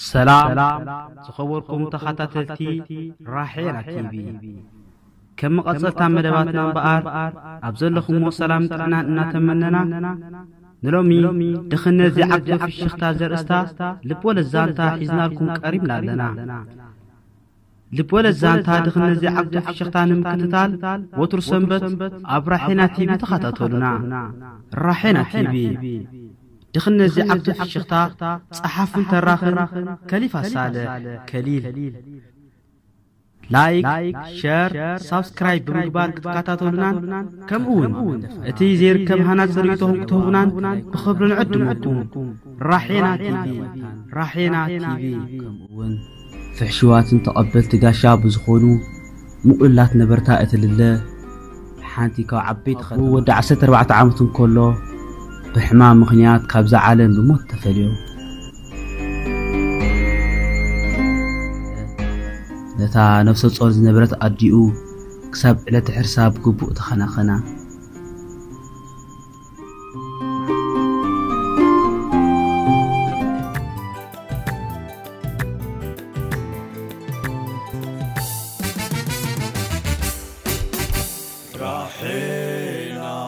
ሰላም ዝኸበርኩም ተኸታተልቲ ራሄና ቲቪ፣ ከም መቐጸልታ መደባትና እምበኣር ኣብ ዘለኹምዎ ሰላም ጥዕናን እናተመነና፣ ንሎሚ ድኽነት ዘይዓግቶ ፍሽኽታ ዘርእስታ ልብወለድ ዛንታ ሒዝናልኩም ቀሪብና ኣለና። ልብወለድ ዛንታ ድኽነት ዘይዓግቶ ፍሽኽታ ንምክትታል ወትሩ ሰንበት ኣብ ራሄና ቲቪ ተኸታተሉና። ራሄና ቲቪ፣ ድኽነት ዘይዓግቶ ፍሽኽታ፣ ጸሓፍን ተራኽን ከሊፋ ሳልሕ ከሊል። ላይክ፣ ሸር፣ ሳብስክራይብ ብምግባር ክትከታተሉናን ከምኡ እውን እቲ ዘይርከብ ሃናጺ ርእይቶኹም ክትህቡናን ብኽብሪ ንዕድመኩም። ራሄና ቲቪ፣ ራሄና ቲቪ። ከምኡ እውን ፍሕሽዋትን ተቐበልቲ ጋሻ ብዝኾኑ ምኡላት ነበርታ እትልለ ሓንቲ ካብ ዓበይቲ ኸ-፣ ወዲ ዓሰርተ ኣርባዕተ ዓመት እንከሎ ብሕማም ምኽንያት ካብዛ ዓለም ብሞት ተፈልዮ። ነታ ነፍሰ ጾር ዝነበረት ኣዲኡ ክሳብ ዕለተ ሕርሳ ብግቡእ ተኸናኸና።